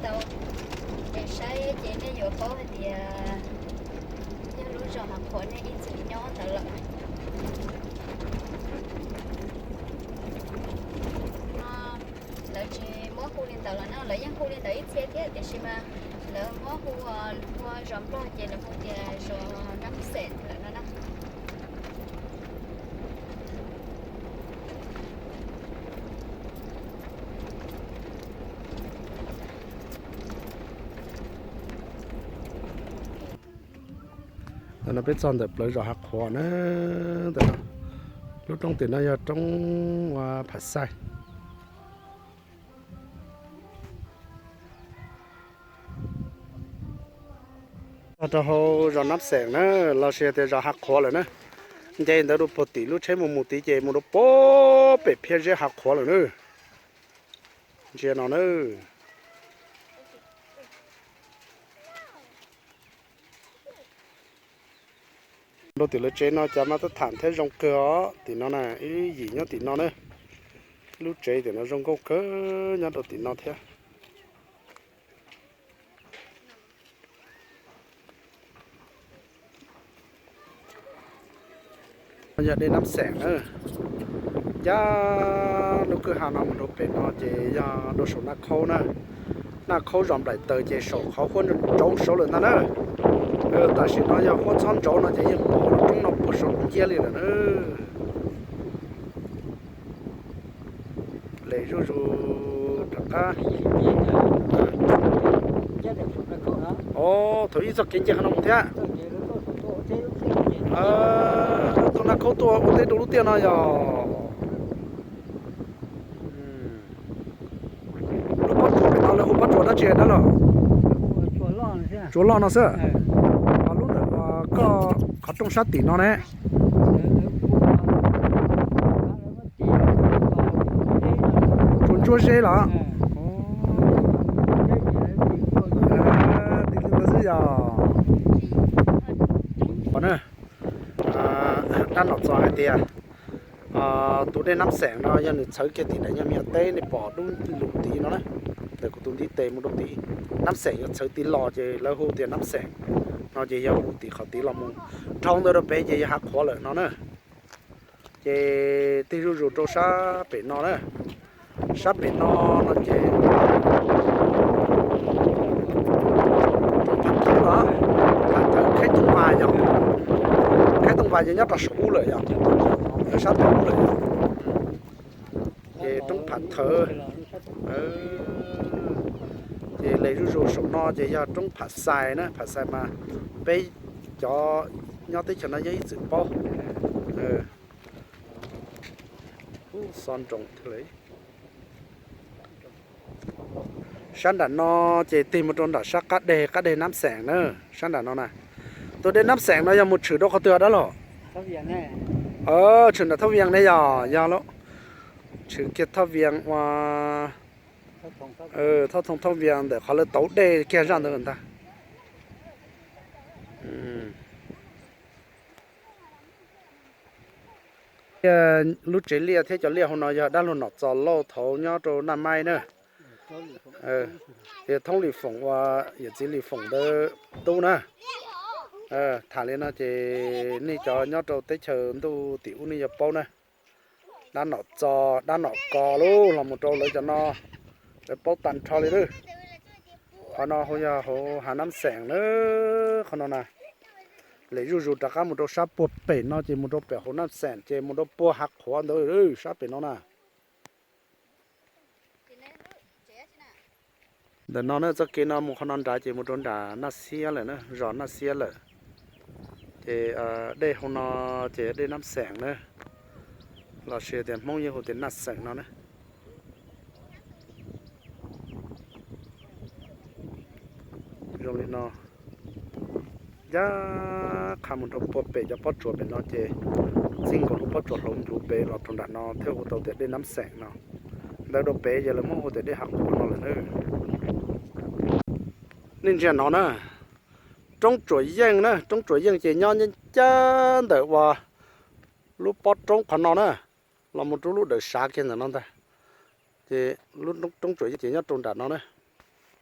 tau, es saib ces nej yuav paub hais tias yog lub zos Hav Qhuav nej ib txwm nyob ntawd lawm. No lawv tsis muab hu li ntawd lawm no, lawv yeej hu li ntawd ib txhia thiab, tiam sis mas lawv muab hu ua zos Nplog ces lawv hu tias zos Nab Xeem lawm no na. Ntawm no peb txog ntawm plawv zos Hav Qhuav na. Ntawm no, lub roob tim no yog roob Phav Xaij. Txog rau hauv zos Nab Xeem na, los sis tias zos Hav Qhuav lawm na. Nce ntawd rau puag tim lub tsheb mus mus tid ces mus rau puag pem phiab zeb Hav Qhuav lawm na. Ntsia no na. Rau tim lawv tsev no cas mas tab tham thiab zoo kawg os. Tim no na, ib yim nyob tim no na. Lub tsev tim no zoo nkauj kawg nyob rau tim no thiab. Yog dej Nab Xeem na. Ncaj lub kwj ha no mus rau pem no ces yog rau saum Naj Khaub na. Naj Khaub zos Nplaim Taws ces saum qhov huab ntsauv saud lawm ntag na. Tam sim no yog huab txhob ntsauv no ces yeej pom lub roob no puag saud nciab li lawm na. Les zuj zus rov qab. Os, thaum ib txoj kev nce qhov no mus thiab. Tus Naj Khaub tuaj ua teb rau lub tiaj no yog. Lub pob tsuas pem no lawv hu pob tsuas dab tsi dab laug? Tsuas loj no xwb. Lub ntawm koj qhov rooj sab tim no ne. Tsuas ntsuab zeb los? Tis li ntawd xwb yog. Pom na, dab nom txos hais tias tus dej Nab Xeem no yog nws txhawv kiag tim daim nyuag me nyuam teb nej pom dub lug tid no na. Ntawm kuv tus ntiv tes mus rau tid, Nab Xeem yog txhawv tid los ces lawv hu tias Nab Xeem no ces yog mus tim qhov tid los mus dhau ntawd rau pem ces yog Hav Qhuav lawm no na. Ces tig zuj zus rau sab pem no na. Sab pem no no ces Phav Thawv los, Phav Thawv Khaib Tooj Vas yog, Khaib Tooj Vas ces nyob rau saum ub lawm yog, sab pem ub lawm. Ces roob Phav Thawv, ces les zuj zus saum no ces yog roob Phav Xais na, Phav Xais mas peb cov nyob teb chaws no yeej ib txwm paub. Xob nroos thiab li. Sab nram no ces tig mus rau nram sab qab deg, qab deg Nab Xeem na, sab nram no na. Tus dej Nab Xeem no yog mus tshwm rau qhov twg dab laug? Tshwm nram Thoj Vias ne yog, yog lawm. Tshwm kiag Thoj Vias ua, Thoj Thoo Thoj Vias ntawm qhov lawv tauv dej kiag zaj ntawd ntag. Lub tsev liaj thiab cov liaj hauv no yog dab laug Nom Txos Lauj thaud nyob rau Naj Maib na. Yog Thoob Lis Foom uas yawm txiv Lis Foom ntawd tub na. Tham li no ces nej cov nyob rau teb chaws ntuj tim ub nej yuav paub na. Dab Nom Txos, dab Nom Kos lauj, los mus rau lawv cov no, lawv paub tag nrho li lawm. Qhov no hu yog hauv Hav Nab Xeem na, qhov no na. Lawv zuj zus rov qab mus rau sab puag pem no ces mus rau pem hauv Nab Xeem ces mus rau puag Hav Qhuav ntawd sab pem no na. Ntawm no na txoj kev no mus qhov no nrad ces mus rau nram Naj Xiab lawm na, zos Naj Xiab lawm. Ces dej hauv no ces dej Nab Xeem na, los sis tias Hmoob yeej hu tias Naj Xeem no na. Zoo li no, ncaj qha mus rau puag pem cov pob tsuas pem no ces txij nkaus lub pob tsuas hlau ncluv pem los rau nram no thiaj hu tau tias dej Nab Xeem no. Ntawd rau pem ces lawv muab hu tias dej Hav Qhuav no lawm na. Nej ntsia no na, roob Tsuam Yeej na, roob Tsuam Yeej ces nyob ncaj ncaj ntawm uas lub pob roob qhov no na, los mus rau lub dawm sav kiag ntawm no ntag. Ces lub roob Tsuam Yeej ces nyob rau nram no na.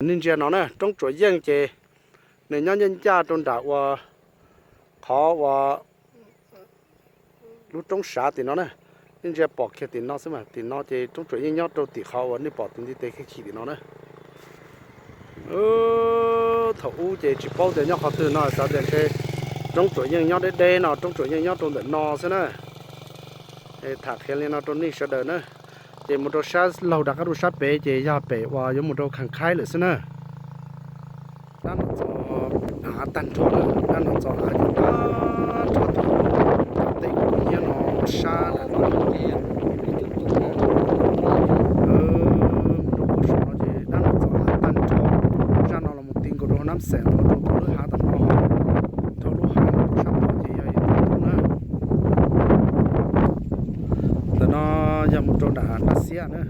Nej ntsia no na, roob Tsuam Yeej ces nws nyob ncaj ncaj rau nram uas qhov uas lub roob sav tim no na. Nej ntsia pom kiag tim no xwb mas, tim no ces roob Tsuam Yeej nyob rau tim qhov uas nej pom tus ntiv tes khib khib tim no na. Thaum ub ces tsis paub tias nyob qhov twg no, xav tias ntshe roob Tsuam Yeej nyob deb deb no, roob Tsuam Yeej nyob rau ntawm no xwb na. Tham qhia li no rau nej sawv daws na. Ces mus rau sab laug rov qab rau sab pem ces yog pem uas yuav mus rau Khas Khaib lawm xwb na. Dab no txog av tag nrho lawm, dab no txog av ces tag nrho, tej kuv nyiab no sab lawm no. Mus rau pem saum no ces dab no txog av tag nrho, zaj no los mus ti nkaus rau hauv Nab Xeem, rau tom lub hav tom no, rau lub hav no rau sab tod ces yog ib tug na. Ntawm no yog mus rau nram Naj Xiab na,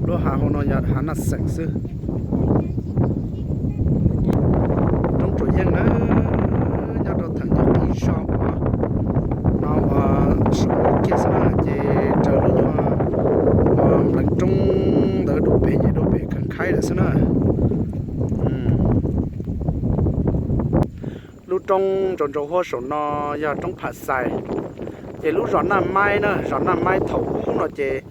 lub hav hauv no yog hav Naj Xeem xwb. Roob Tsuam Yeej na, nyob rau theem nyuag qis zog uas no uas saum no kiag xwb na, ces raws lub nyuag uas npleev roob ntawd rau pem ces rau pem Khas Khaib lawm xwb na. Lub roob nraud nraud huab saum no yog roob Pham Xais, ces lub zos Naj Maib na, zos Naj Maib thaum ub no ces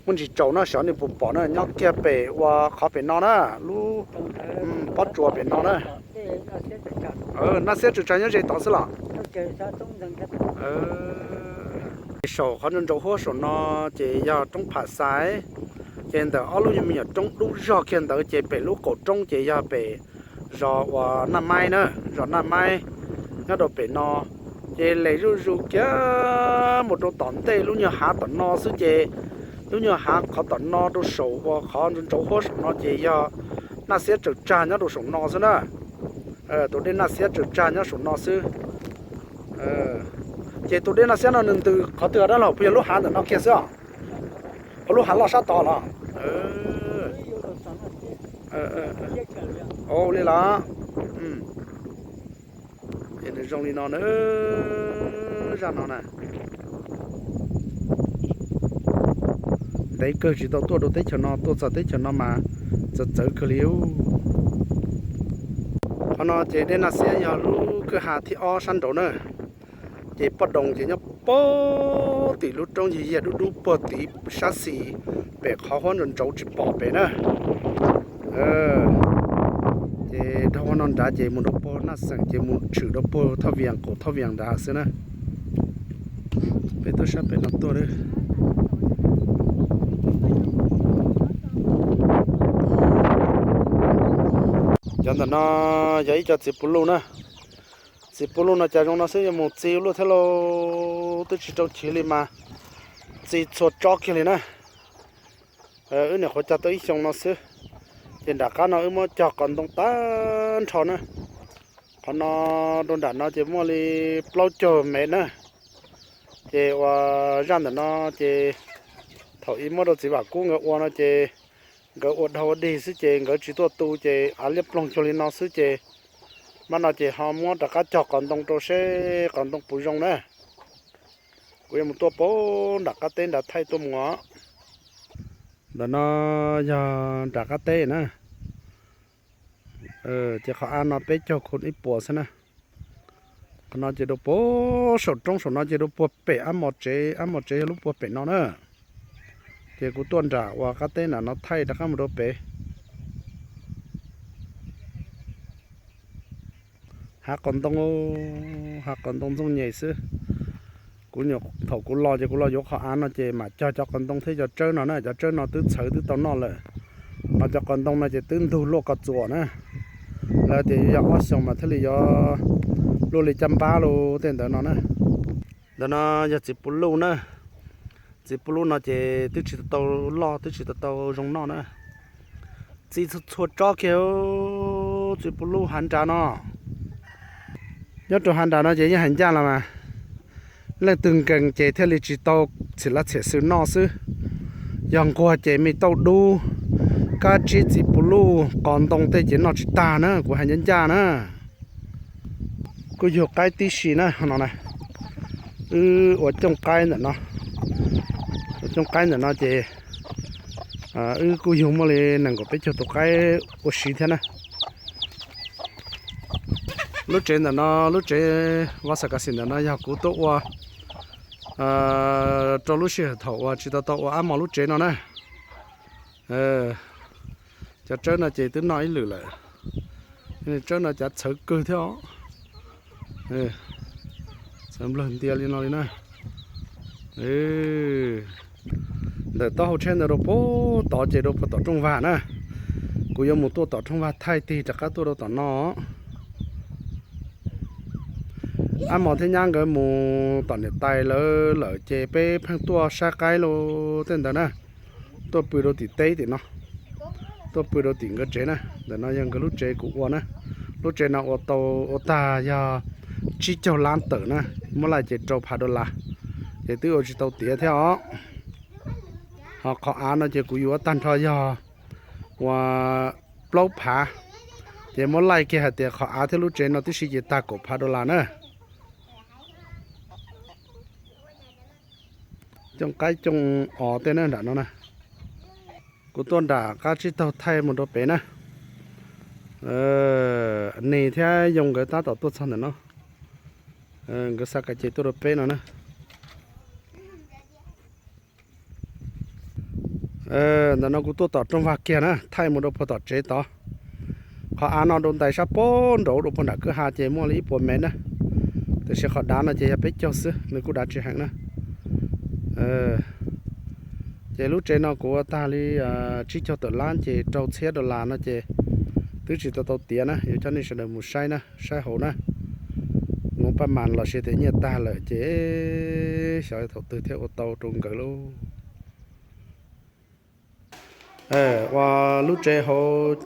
muaj ntsis tsaus no xyov nej puas pom na, nyob kiag pem uas qhov pem no na, lub pob tsuas pem no na. Naj Xiab Tswm Tsag nyob ze tod xwb los? Saum qhov nraud nraud huab saum no ces yog roob Pham Xais, ces ntawm ob lub nyuag me nyuam roob dub zog kiag ntawd ces pem lub qaum roob ces yog pem zos uas Naj Maib na, zos Naj Maib nyob rau pem no. Ces les zuj zus kiag mus rau tom ntej lub nyuag hav tom no xwb ces lub nyuag hav qhov tom no rau saum uas qhov nraud nraud huab saum no ces yog Naj Xiab Tswm Tsag nyob rau saum no xwb na. Tus dej Naj Xiab Tswm Tsag nyob saum no xwb. Ces tus dej Naj Xiab no nws ntws qhov twg dab laug, puas yog lub hav ntawm no kiag xwb os? Ua lub hav loj sab tod los? Ua li los? Es nws zoo li no na, zaj no na. Ntev kawg tsis tau tuaj rau teb chaws no, tuaj txog teb chaws no mas txawv txawv kawg li. Qhov no ces dej Naj Xiab yog lub kwj ha thib ob sab nraud na. Ces Poj Doos ces nyob puag tim lub roob yig yag dub dub puag tim sab xis pem qhov huab nraud nraud tsis pom pem na. Ces dhau no nrad ces mus rau puag Naj Xeem ces mus tshwm rau puag Thoj Vias, qaum Thoj Vias nrad xwb na. Peb tuaj sab pem no tuaj. Cov ntawm no yog ib co txiv puv luj na. Txiv puv luj no cas zoo no xwb, yuav mus txi luaj thiab lauj, twb tsis rau chiv li mas txi txhua tsob kiag li na. Wb nyuam qhuav cog tau ib xyoo no xwb, ces nram qab no wb muab cog qos ntoo tag nrho na. Qhov no rau nram no ces muaj li plaub caug mev na. Ces ua zaj ntawm no ces thaum ub muab rau txiv Vam Kub nkawd ua no ces nkawd ua dhau ua dig xwb ces nkawd tsis tuaj tu ces av liab ploog cuag li no xwb ces mam no ces ho muab rov qab cog qos ntoo rau seb qos ntoo puas zoo na. Kuv yuav mus tuaj puag nram qab teb nrad thaij tuaj mus. Ntawm no yog nram qab teb na. Ces qhov av no peb caug khum ib puas xwb na. Qhov no ces rau puag saum roob saum no ces rau puag pem ab mos tsev, ab mos tsev yog lub puag pem no na. Ces kuv tuaj nram uas qab teb nram no thaij rov qab mus rau pem. Hav qos ntoo, hav qos ntoo ntxooj nyem xwb. Kuv nyuam thaum kuv los ces kuv los yuav qhov av no ces mam cog cov qos ntoo thiab cov tsawb no na, cov tsawb no twb txhawv twb tau noj lawm. Ho cov qos ntoo no ces twb ntug luaj ko txuas na. Lawv tias yuav yog ob xyoos mas thiaj li yuav luaj li caj npab los tej ntawd no na. Ntawm no yog txiv puv luj na. Txiv puv luj no ces twb tsis tau loj, twb tsis tau tau zoo noj na. Txi txhua txhua tsob kiag, txiv puv luj hav nrad no. Nyob rau hav nrad no ces yeej hais ncaj los mas leej twg nkees ces thiaj li tsis tau txhim lab txhiam xwm noj xwb. Yog nquag ces me tauj dub, kab tsib txiv puv luj qos ntoo tej ces noj tsis tag na, kuv hais ncaj ncaj na. Kuj yug qaib tib si na no na. Wb ua cooj qaib ntawm no, ua cooj qaib ntawm no ces Wb kuj yug muaj li nees nkaum peb caug tus qaib ua si thiab na. Lub tsev ntawm no, lub tsev vas xas kas xim ntawm no yog kuv tuaj ua rau lub sij hawm thaum uas tsis tau tau ua ab mos lub tsev no na. Cov tsawb no ces twb noj ib lwm lawm. Tsawb no cav txhawv kawg thiab os. Txhawv nplawg ntia li no li na. Ntawm taub hau tsheb ntawd rau puag tod ces rau puag tom rooj vag na. Kuv yuav mus tuaj tom rooj vag thaij tig rov qab tuaj rau tom no. Ab mos thiab nyab nkawd mus tom niam tais lawv lawm ces peb pheej tuaj saib qaib lauj tej ntawd na. Tuaj pw rau tim teb tim no, tuaj pw rau tim nkawd tsev na. Ntawm no yog nkawd lub tsev kuv ua na. Lub tsev no ua tau, ua tag yog tsib caug lab tawm na, muab laij ces rau phav dollar, ces twb ua tsis tau tiav thiab os. Ho qhov av no ces kuv yuav tag nrho yog uas plaub phav, ces muab laij kiag hais tias qhov av thiab lub tsev no tib si ces tag kaum phav dollar na. Cooj qaib cooj os tej na nram no na. Kuv tuaj nram qab tsib taug thaij mus rau pem na. Nis thiab yoo nkawd tab tom tuaj txog ntawm no. Nkawd xa kas ces tuaj rau peb no na. Ntawm no kuv tuaj tom rooj vag kiag na, thaij mus rau puag tom tsev tod. Qhov av no rau ntais sab puag nraud rau puag nram kwj ha ces muaj li ib puas mev na. Tiam sis qhov dav no ces yog peb caug xwb, nws kuj dav tsis heev na. Ces lub tsev no kuv ua tag li tsib caug tawm lab ces rau txhiab dollar no ces twb tsis tau tau tiav na, yuav coj nej sawv daws mus saib na, saib hauv na. Nuv paj mas los sis tias nyiaj tag lawm ces xyov thaum twg thiaj ua tau rau nkawd lauj. Ua lub tsev hauv,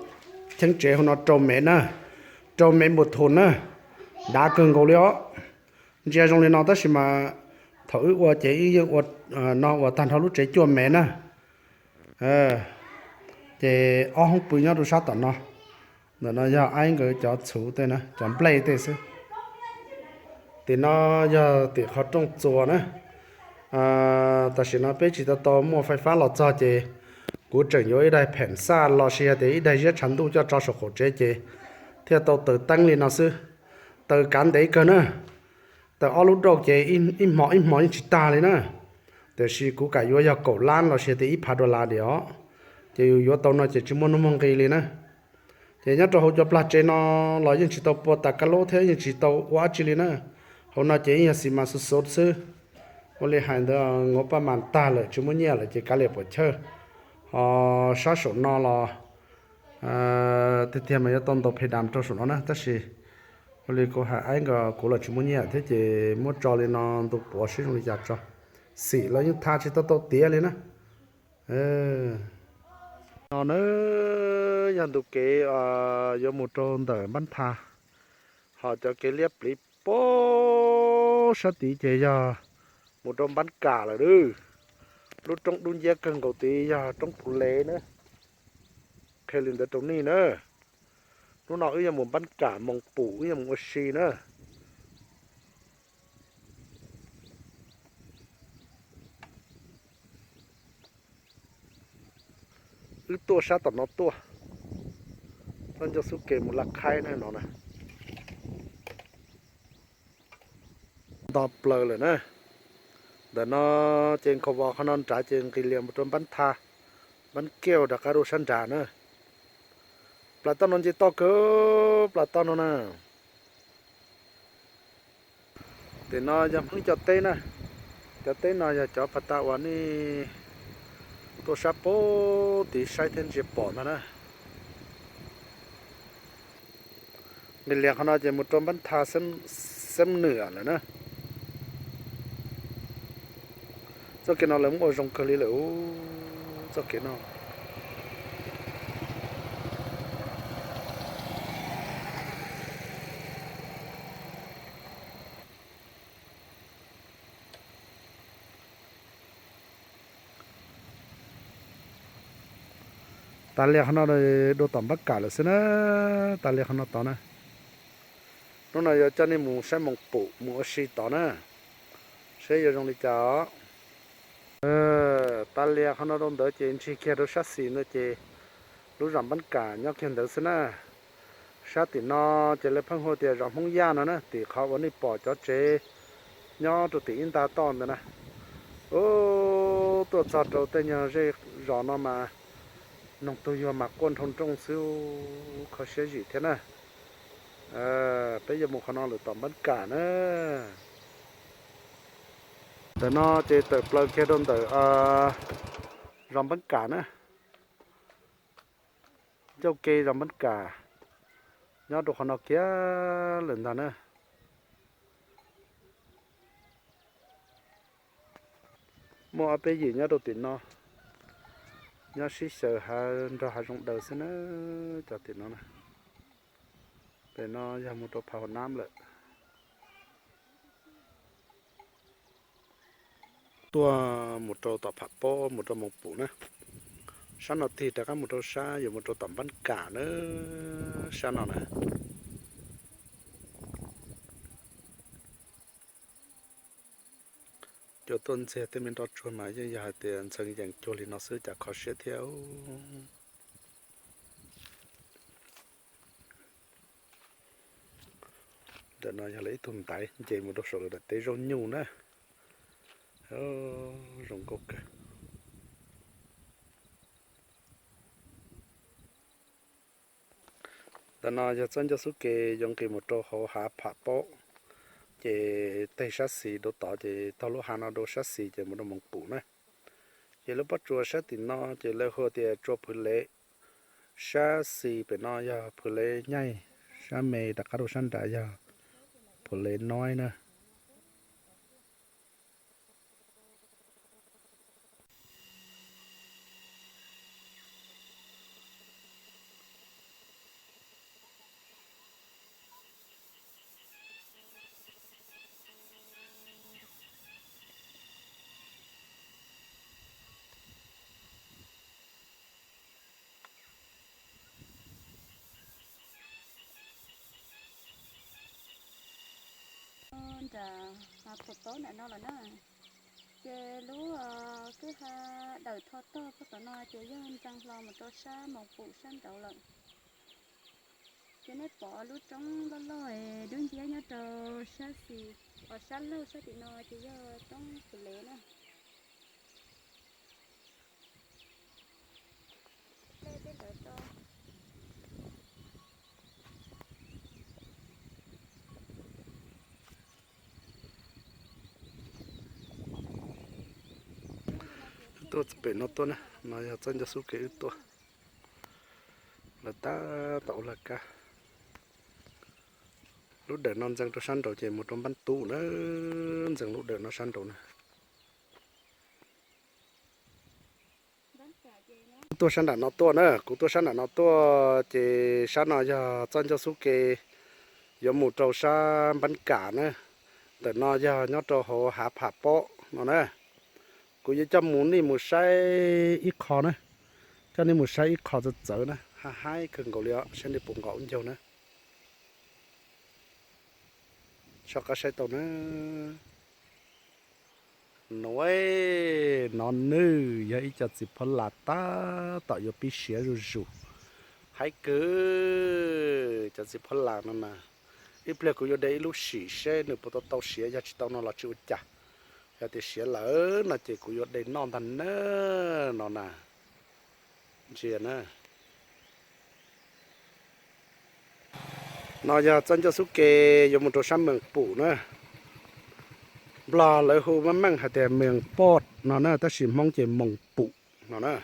cheeb tsev hauv no rau mev na, rau mev npua thum na, dav kawg nkaus li os. Ntsia zoo li no tab sis mas thaum wb ua ces wb yeej ua no ua tag nrho lub tsev cuaj mev na. Ces ob hoob pw nyob rau sab tom no. Ntawm no yog aib nkawd cov txhuv tej na, cov nplej tej xwb. Tim no yog tim qhov rooj txuas na. Tam sim no peb tsis tau tau muaj fais fab los txog ces kuv tseem yuav ib daig pheem xaj los sis yog tias ib daig ziab tshav ntuj coj tso saum qaum tsev ces thiaj tau taws teeb li no xwb. Taws kav ntev kawg na. Taws ob lub dauj ces ib hmo ib hmo yeej tsis tag li na. Tiam sis kuv kam yuav yog kaum lab los sis tias ib phav dollar diam os. Ces yus yuav tau no ces tsis muaj nuj muaj nqis li na. Ces nyob rau hauv cov plag tsev no los yeej tsis tau pua tas kab lub thiab yeej tsis tau ua dab tsi li na. Hauv no ces yeej yog xis mas xov xov xwb. Ua li hais ntawd, nuv paj mas tag lawm tsis muaj nyiaj lawm ces kav liam puam chawj. Ho sab saum no los tiag tiag mas yuav tau ntaus phe dam rau saum no na, tab sis ua li kuv hais aib nkawd kuv los tsis muaj nyiaj thiab ces muab tso li no ntu puav seb zoo li cas tso. Xim los yeej tha tsis tau tau tiav li na. No na yog ntu kev yuav mus rau ntawm npab tha, ho cov kev liab pliv puag sab tid ces yog mus rau npab kam lawm. Lub roob dub nciab kawg nkaus tid yog roob puv lev na. Qhia li ntawd rau nej na. Hnub no wb yuav mus npab kam moos pum, wb yuav mus ua si na. Wb tuaj sab tom no tuaj, txoj ncauj xub ke mus Laj Khaib na no na. Nto plaws lawm na. Ntawm no ces nkhaus vos qhov no nrad ces nqis lias mus rau npab tha, npab kiaj rov qab rau sab nrad na. Plas toj no nce toj kawg, plas toj no na. Tim no yog Hmoob cov teb na. Cov teb no yog cov pas tas uas nej tuaj sab puag tid saib thiab ntsia pom ntag na. Nqis lias qhov no ces mus rau npab tha Xeeb Nwm lawm na. Txoj kev no lawv muab ua zoo kawg li lawm txoj kev no. Tas lias qhov no dua tom npab kam lawm xwb na. Tas lias qhov no tod na. Hnub no yuav coj nej mus saib moos pum mus ua si tod na, saib yuav zoo li cas os. Tas li qhov no rau ntawd ces ntsia kiag rau sab xis ntawd ces lub zos Npab Kam nyob kiag ntawd xwb na. Sab tim no ces lawv pheej hu tias zos Hmoob Yaj no na, tim qhov uas nej pom cov tsev nyob rau tim ib nta toj ntawd na. Ub, tuaj txog rau tej nyuag zej zos no mas noog tug yuag mas quaj nroo nrooj xwb, kho siab zim thiab na. Peb yuav mus qhov no lawm tom Npab Kam na. Ntawm no ces tawm plaws kiag rau ntawm zos Npab Kam na. Ncauj ke zos Npab Kam nyob rau qhov no kiag lawm ntag na. Muaj ob peb yim nyob rau tim no, nyob sib xyaw hav nrog hav zoov daws xwb na. Cov tim no na, pem no yog mus rau Phav Hauv Nab lawm. Tuaj mus rau tom Pham Pob mus rau Moos Pum na. Sab no tig rov qab mus rau sab yuav mus rau tom Npab Kam na, sab no na. Cua tuaj ntxiag tej me nroj tsuag mas yeej yog hais tias ntxhee yees cuag li no xwb cas kho siab thiab. Ntawm no yog lawv ib tug ntaiv nce mus rau saum lawv daim teb zaub nyuj na. Zoo nkauj kawg. Ntawm no yog txoj ncauj xub ke yuav nqis mus rau hauv hav Pham Pob, ces teg sab xis rau tod ces taug lub hav no rau sab xis ces mus rau Moos Pum na. Ces lub pob tsuas sab tim no ces lawv hu tias tsua Phwv Lev, sab xis pem no yog Phwv Lev Nyaij, sab me rov qab rau sab nrad yog Phwv Lev Noib na. Nram Pham Pob ntawm no lawm na. Ces lub kwj ha dawm tho tog puag tom no ces yog ntxeev hlo mus rau sab Moos Pum sab nraud lawm. Ces nej pom lub roob loj loj dub nciab nyob rau sab xis, os, sab laug sab tim no ces yog roob Phwv Lev na. Tuaj pem no tuaj na, no yog txoj ncauj xub ke wb tuaj. Lawv tab tom ua laj kab. Lub dawm no ntxeev rau sab nraud ces mus rau Npab Tub na, ntxeev lub dawm no sab nraud na. Tuaj sab nram no tuaj na, kuv tuaj sab nram no tuaj ces sab no yog txoj ncauj xub ke yuav mus rau sab Npab Kam na. Ntawm no yog nyob rau hauv hav Pham Pob no na. Kuv yuav coj mus nej mus saib ib qho na, coj nej mus saib ib qho txawv txawv na, ha haib kawg nkaus li os, saib nej puas nqaum ncaug na. Soj qab saib tau na. Nuav, no nwj yog ib co txiv phuab las tab tom yuav pib siav zuj zus. Haib kawg, cov txiv phuab las no na. Ib pliag kuv yuav de ib lub sim seb nws puas tau tau siav, yog tsis tau no los tsis ua cas. Yog tias siav lawm no ces kuv yuav de noj ntag na. No na, ntsia na. No yog txoj ncauj xub ke yuav mus rau sab Moos Pum na. Nplog lawv hu meej meej hais tias Moos Poj no na, tab sis Hmoob ces Moos Pum no na.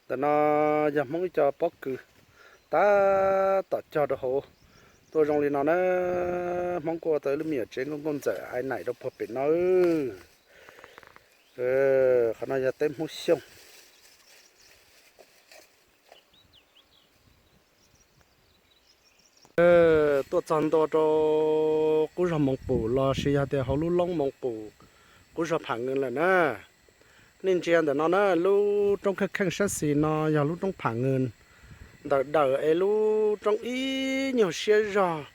Ntawm no yog Hmoob ib co pob kws tab tom cog rau hauv. Tuaj zoo li no na, Hmoob kuj ua tau ib lub me nyuam tsev nkauj nkauj ntxawm ai naim rau puag pem no. Qhov no yog teb Hmoob Xyooj. Tuaj txog ntua rau qub zog Moos Pum los sis yog tias hauv lub loob Moos Pum, qub zog Pham Nws lawm na. Nej ntsia ntawm no na, lub roob kheej kheej sab xis no yog lub roob Pham Nws. Ntawm dawm es lub roob ib nyuag siab zog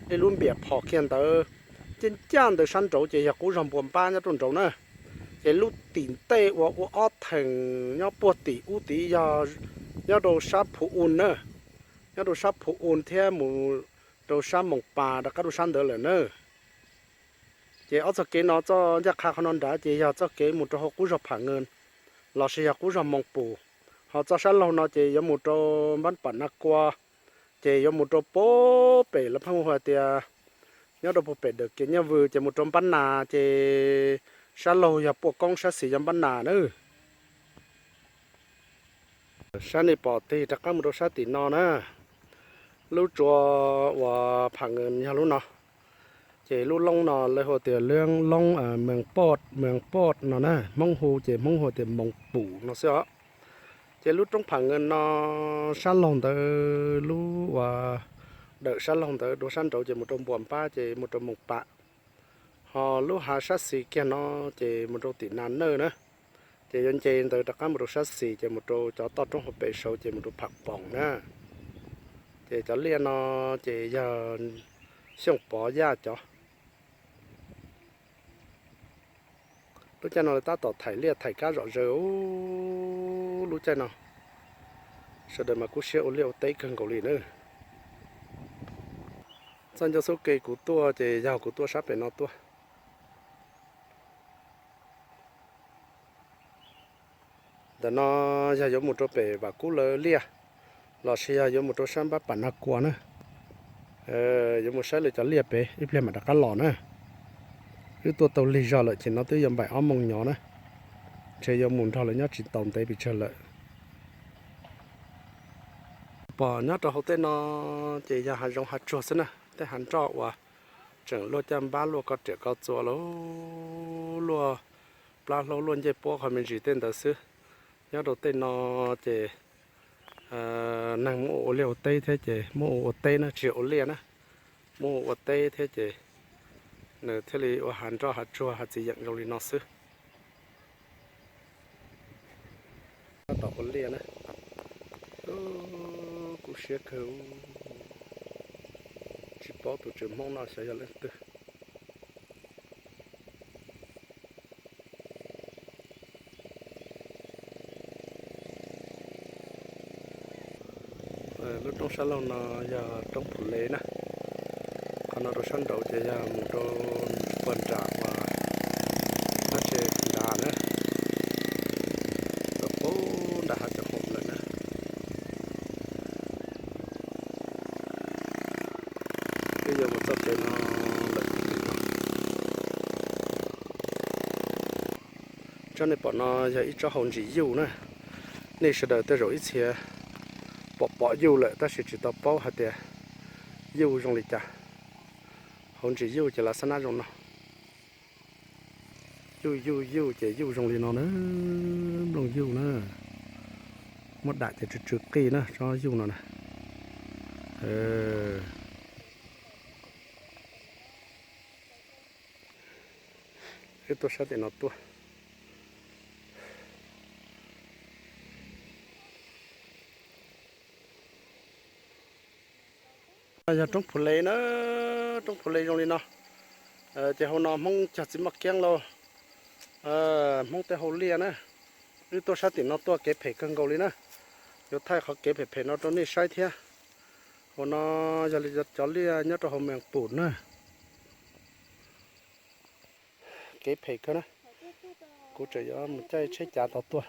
Li lub npiam phom kiag ntawd, ncaj ncaj ntawd sab nraud ces yog qub zog Npua Npab nyob rau nraud na. Ces lub tim ntej uas ua ob theem nyob puag tim ub tid yog nyob rau sab Phu Un na, nyob rau sab Phu Un thiab mus rau sab Moos Pas rov qab rau sab ntawd lawm na. Ces ob txoj kev no txoj ncaj qha qhov no nrad ces yog txoj kev mus rau hauv qub zog Pham Nkees lossis yog qub zog Moos Pum. Ho txoj sab laug no ces yuav mus rau Npab Pam Naj Kua, ces yuav mus rau puag pem lawv pheej hu tias nyob rau puag pem dawm Kiav Nyaj Vws ces mus rau Npab Nas, ces sab laug yog Puaj Koob, sab xis yog Npab Nas na. Sab nej pom tig rov qab mus rau sab tim no na, lub tsua uas Pham Nkees yog lub no. Ces lub loob no lawv hu tias lub loob Mees Poj, Mees Poj no na, Hmoob hu ces Hmoob hu tias Moos Pum no xwb os. Ces lub roob Pham Nkees no sab laug ntawd, lub uas dawm sab laug ntawd dua sab nraud ces mus rau Npua Npab ces mus rau Moos Pam. Ho lub hav sab xis kiag no ces mus rau tim Nas Nawj na. Ces yuav nce ntawd rov qab mus rau sab xis ces mus rau cov toj roob hauv pes saud ces mus rau Pham Poom na. Ces cov liaj no ces yog Xyooj Pov Yaj cov. Lub caij no lawv tab tom thaim liaj thaim kab zom zaws lub caij no. Sawv daws mas kub siab ua liaj ua teb kawg nkaus li na. Txoj ncauj xub ke kuv tuaj ces yog kuv tuaj sab pem no tuaj. Ntawm no yog yuav mus rau pem Vam Kub lawv liaj, lossis yog yuav mus rau sab Npab Pam Naj Kua na. Yuav mus saib lawv cov liaj pem ib pliag mam rov qab los na. Wb tuaj tau lig zog lawm ces no twb yuav npaim ob moos nyov na, ntshe yuav mus nrog lawv nyob tsis tau ntev pes tsawg lawm. Pom nyob rau hauv tej no ces yog hav zoov hav tsuag xwb na, tej hav nroj uas tseem luaj caj npab luaj ko riam ko txuas luaj plab hlaub luaj ncej puab qhov me ntsis tej ntawd xwb. Nyob rau tej no ces neeg muab ua ua liaj ua teb thiab ces muab ua ua teb na, tsis yog ua liaj na, muab ua ua teb thiab ces nws thiaj li ua hav nroj hav tsuag hav txiv yeem zoo li no xwb. Tab tom ua liaj na. Kub siab kawg, tsis paub tus tswv Hmoob no xyov yog leej twg. Lub roob sab laug no yog roob Phu Le na. Qhov no rau sab nraud ces yog mus rau puag nram uas Hab Tse Nras na, rau puag nram hav Cam Hoom lawm na. Twb yuav mus txoj kev no lawm no. Tsob nej pom no yog ib tsob hauv ntsis yuj na. Nej sawv daws tej zaum ib txhia pom pom yuj lawm tab sis tsis tau paub hais tias yuj zoo li cas. Hauv ntsis yuj ces lawv xab nab zoo no. Yuj yuj yuj ces yuj zoo li no na, nplooj yuj na. Muab dam ces tsw tsw qij na tsob yuj no na. Wb tuaj sab tim no tuaj. Yog roob Phu Le na, roob Phu Le zoo li no. Ces hauv no Hmoob cog txiv maj kiab lauj, Hmoob tej hauj liaj na. Wb tuaj sab tim no tuaj kev phem kawg nkaus li na. Yuav thaij qhov kev phem phem no rau nej saib thiab. Hauv no yog li cov liaj nyob rau hauv Mees Pum na. Kev phem kawg na. Kuv tseem yuav mus caij tsheb cav tod tuaj.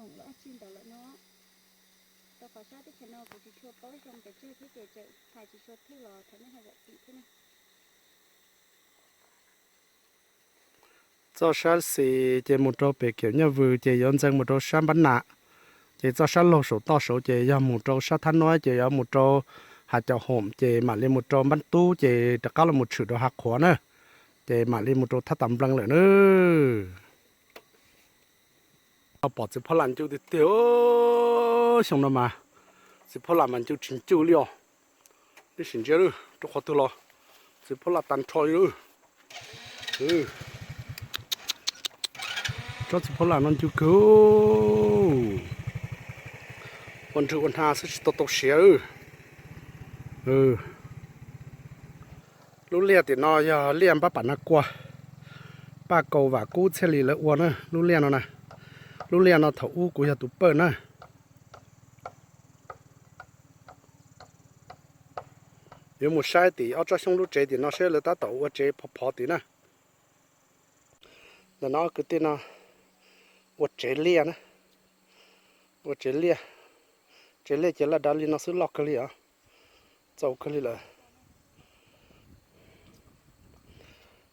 Hoom los tsis ntawd lawm no. Rau qhov sab teb chaws no kuv tsis tshua paub zoo pes tsawg thiab ces tseem hais tsis tshua thwj los thov nej ho zam txim thiab na. Txoj sab xis ces mus rau pem Kiam Nyaj Vws ces yuav ntxeev mus rau sab Npab Nas. Ces txoj sab laug saum toj saud ces yog mus rau sab Thab Nuab ces yuav mus rau Hav Cau Hoom ces mam li mus rau Npab Tub ces rov qab los mus tshwm rau Hav Qhuav na. Ces mam li mus rau Thab Tas Nplees lawm na. Pom txiv phob las ncuj tiag tiag, xyoo no mas txiv phob las mas ncuj tsis ncuj li os. Nej sim ntsia rau qhov twg los txiv phob las tag nrho li. Tsob txiv phaub lam no ncw kawg. Ua nrwg ua hnav xwb tsis tau tau siav. Lub liaj tim no yog liaj npab pam nas kuaj, Paj Kaus Vam Kub Txhiaj Lis lawv ua na, lub liaj no na. Lub liaj no thaum ub kuv yog tus pawj na. Yuav mus saib tim ob tsob xyoob lub tsev tim no seb lawv tab tom ua tsev phov phov tim na. Ntawm no ob kwv tij no ua tsev liaj na, ua tsev liaj. Tsev liaj ces laj dav li no xwb, loj kawg li os, txaus kawg li lawm.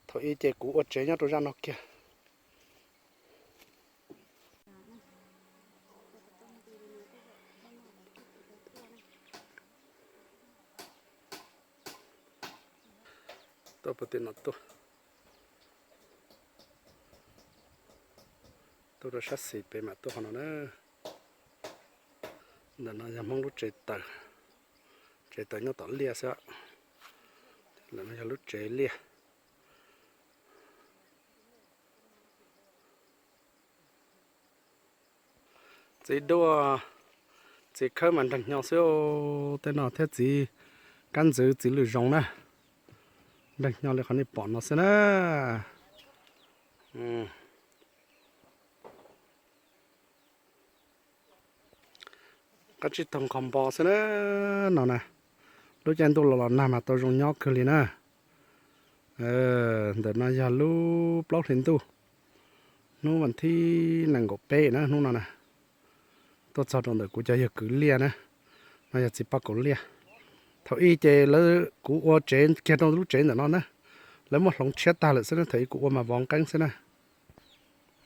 Thaum ub ces kuv ua tsev nyob rau zaj no kiag. Tuaj puag tim no tuaj, tuaj rau sab xis pem mam tuaj qhov no na. Ntawm no yog Hmoob lub tsev taws, tsev taws nyob tom liaj xwb. Ntawm no yog lub tsev liaj. Txiv duaj, txiv khawb mas nrag hnyo xwb, tej no thiab txiv kab ntxwv txiv lwm zoov na. Nrag hnyo li qhov nej pom no xwb na. Qab tsib taug nqos npo xwb na no na. Lub caij ntuj los los nag mas tau zoo nyob kawg li na. Ntawm no yog lub plaub hlis ntuj, hnub vas thib nees nkaum peb na, hnub no na. Tuaj txog rau ntawm kuv cov yawg kwv liaj na, no yog txiv paj kaus liaj. Thaum ub ces lawv, kuv ua tsev kiag rau lub tsev ntawm no na, lawv muab hloov tshiab tag lawm xwb na, thaum ub kuv ua mas vov nqeeb xwb na.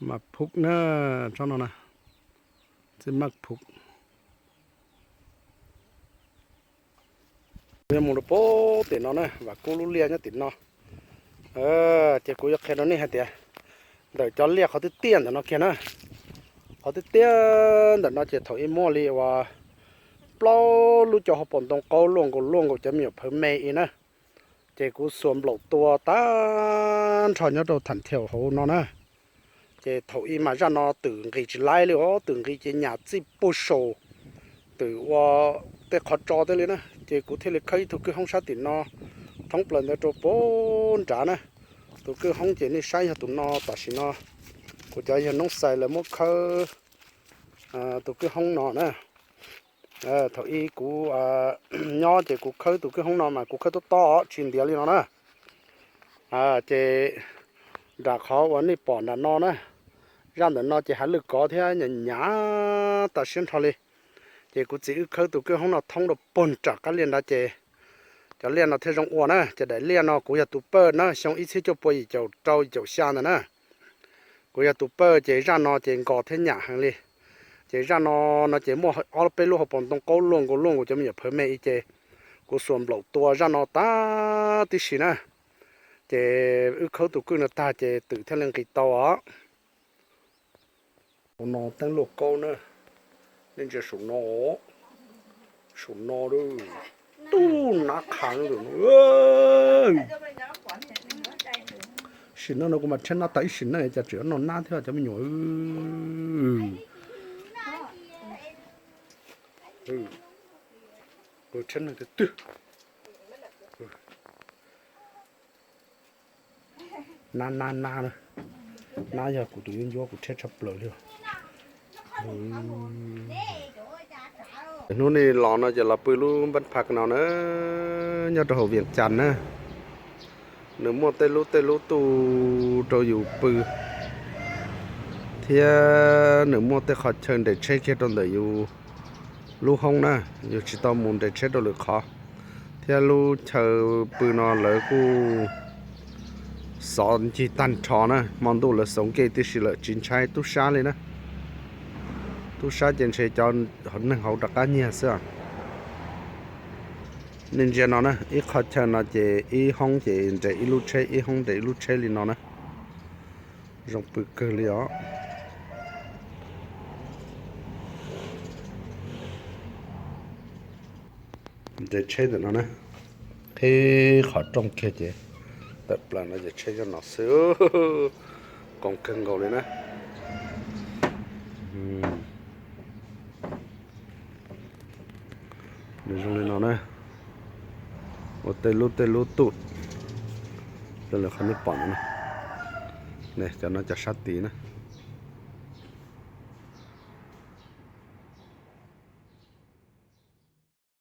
Mas phum na, tsob no na, txiv maj phum. Kuv yuav mus rau puag tim no na, Vam Kub lub liaj nyob tim no. Ces kuv yuav qhia rau nej hais tias ntawm cov liaj qhov twb tiaj ntawm no kiag na, qhov twb tiaj ntawm no ces thaum ub muaj li uas plaub lub cov hauv paus ntoo qaub luaj nkaus luaj nkaus cov me nyuam phawv me ib na. Ces kuv xuas nplaum tua tag nrho nyob rau tham thiaum hauv no na. Ces thaum ub mas zaj no twm nqis tsis laib li os, twm nqis ces nyam txij puag saum twm ua tej qhov tso tej li na. Ces kuv thiaj li khawb ib tug kwj hoob sab tim no thoob plaws ntawd rau puag nrad na. Tus kwj hoob ces nej saib yog tus no, tam sim no kuv cov yawg noob xais lawv muab khawb tus kwj hoob no na. Thaum ub kuv nyob ces kuv khawb tus kwj hoob no mas kuv khawb tob tob tsis ntiav li no na. Ces nram qhov uas nej pom nram no na, zaj ntawm no ces hav lwj kov thiab nyam nyam tas siab nrho li. Ces kuv txiv wb khawb tus kwj hoob no thoob rau puag nram qab liaj nrad ces cov liaj no thiaj zoo ua na. Ces daim liaj no kuv yog tus pawj na, xyoo ib txhiab cuaj pua yim caum rau yim caum xya ntawd na. Kuv yog tus pawj ces zaj no ces nkos thiab nyam heev li. Ces zaj no, no ces muaj ob peb lub hauv paus ntoo qaub luaj nkaus luaj nkaus cov me nyuam phawv me ib ces kuv xuas nplaum tua zaj no tag tib si na. Ces wb khawb tus kwj no tag ces twm thiaj li nqis tau os. Saum no teeb luaj kaub na, nej ntsia saum no, saum no, tub nab qhav ntawm no. Sim neej no kuv mas tshaib nab tas ib sim neej cas tseem noj nab thiab cov me nyuam. Tshaib neej tiag tiag. Nab, nab, nab, nab yog kuv tus yuav ncuab kuv tshaib tshaj plaws li. Hnub no los no ces los pw lub npab phaj no na, nyob rau hauv Vias Cas na. Nws muaj tej lub tej lub tuj rau yus pw, thiab nws muaj tej qhov chaw nres tsheb kiag rau ntawm yus lub hoob na, yus tsis tau mus nres tsheb rau lwm qhov. Thiab lub chaw pw no lawv kuj xov ncig tag nrho na, hmo ntuj lawv xauv nkej tib si lawm tsis ntshai tub sab li na. Tub sab ces ntshe cov neeg hauv rov qab nyiag xwb. Nej ntsia no na, ib qho chaw no ces ib hoob ces nres ib lub tsheb, ib hoob nres ib lub tsheb li no na. Zoo pw kawg li os. Nres tsheb ntawm no na, qhib qhov rooj kiag ces tawm plaws no ces tsheb nyob no xwb. Qoos kawg nkaus li na. Nws zoo li no na. Ua tej lub tej lub tus, coj li qhov nej pom no na. Cov no cov sab tid na.